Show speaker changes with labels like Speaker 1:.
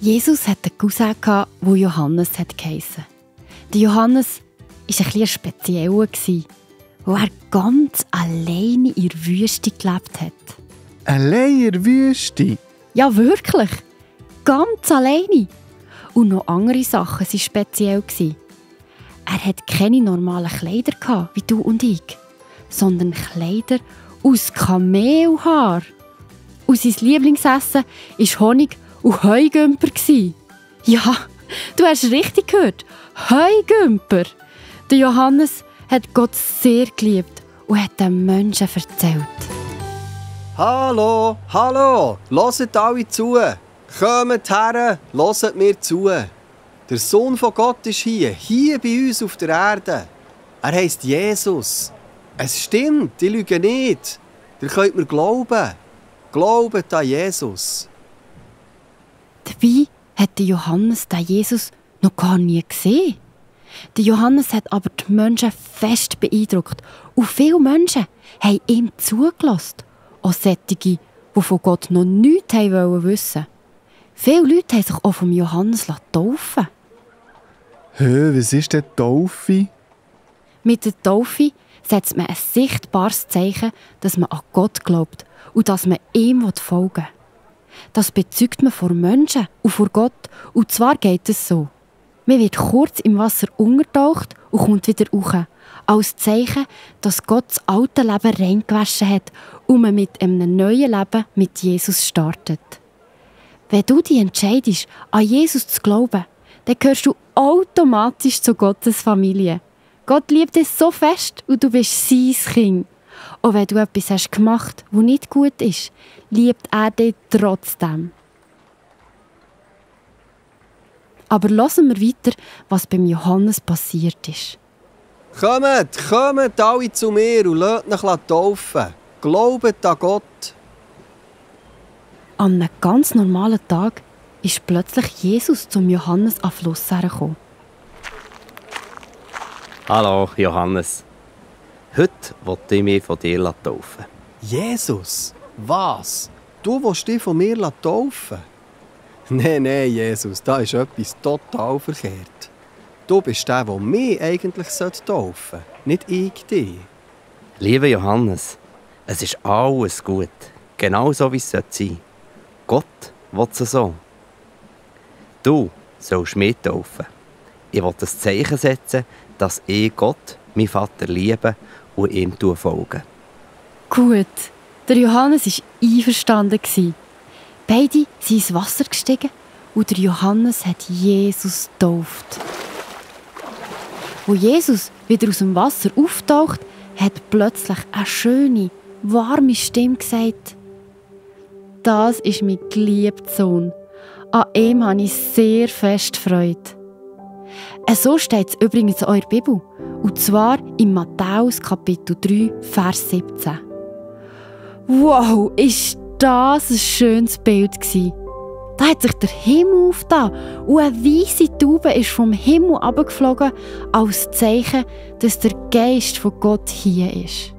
Speaker 1: Jesus hatte einen Cousin, der Johannes geheissen. Der Johannes war ein bisschen speziell, weil er ganz alleine in der Wüste gelebt hat.
Speaker 2: Allein in der Wüste?
Speaker 1: Ja, wirklich. Ganz alleine. Und noch andere Sachen waren speziell. Er hatte keine normalen Kleider wie du und ich, sondern Kleider aus Kamelhaar. Und sein Lieblingsessen war Honig und Heugümper. Ja, du hast richtig gehört. Heugümper. Der Johannes hat Gott sehr geliebt und hat den Menschen erzählt.
Speaker 3: Hallo, hallo, hört alle zu. Kommt her, hört mir zu. Der Sohn von Gott ist hier bei uns auf der Erde. Er heisst Jesus. Es stimmt, ich lüge nicht. Ihr könnt mir glauben. Glaubt an Jesus.
Speaker 1: Dabei hat Johannes den Jesus noch gar nie gesehen. Der Johannes hat aber die Menschen fest beeindruckt. Und viele Menschen haben ihm zugelassen. Auch solche, die von Gott noch nichts wissen wollten. Viele Leute haben sich auch vom Johannes taufen lassen.
Speaker 2: Was ist denn Taufe?
Speaker 1: Mit der Taufe setzt man ein sichtbares Zeichen, dass man an Gott glaubt und dass man ihm folgen will. Das bezeugt man vor Menschen und vor Gott. Und zwar geht es so. Man wird kurz im Wasser untertaucht und kommt wieder hoch. Als Zeichen, dass Gott das alte Leben reingewaschen hat und man mit einem neuen Leben mit Jesus startet. Wenn du dich entscheidest, an Jesus zu glauben, dann gehörst du automatisch zu Gottes Familie. Gott liebt dich so fest und du bist sein Kind. Auch wenn du etwas hast gemacht, was nicht gut ist, liebt er dich trotzdem. Aber hören wir weiter, was beim Johannes passiert ist.
Speaker 3: Kommt alle zu mir und lasst euch taufen. Glaubt an Gott.
Speaker 1: An einem ganz normalen Tag ist plötzlich Jesus zum Johannes an den Fluss hergekommen.
Speaker 4: Hallo, Johannes. Heute will ich mich von dir taufen.
Speaker 3: Jesus? Was? Du willst dich von mir taufen? Nein, Jesus, da ist etwas total verkehrt. Du bist der mich eigentlich taufen sollte, nicht ich dich.
Speaker 4: Lieber Johannes, es ist alles gut. Genau so, wie es sein sollte. Gott will es so. Du sollst mich taufen. Ich will das Zeichen setzen, dass ich Gott, meinen Vater, liebe und ihm folge.
Speaker 1: Gut, der Johannes war einverstanden. Beide sind ins Wasser gestiegen und der Johannes hat Jesus getauft. Als Jesus wieder aus dem Wasser auftaucht, hat plötzlich eine schöne, warme Stimme gesagt: «Das ist mein geliebter Sohn. An ihm habe ich sehr fest Freude.» So steht es übrigens in eurer Bibel. Und zwar in Matthäus Kapitel 3, Vers 17. Wow, ist das ein schönes Bild gewesen. Da hat sich der Himmel aufgetan und eine weisse Taube ist vom Himmel herabgeflogen als Zeichen, dass der Geist von Gott hier ist.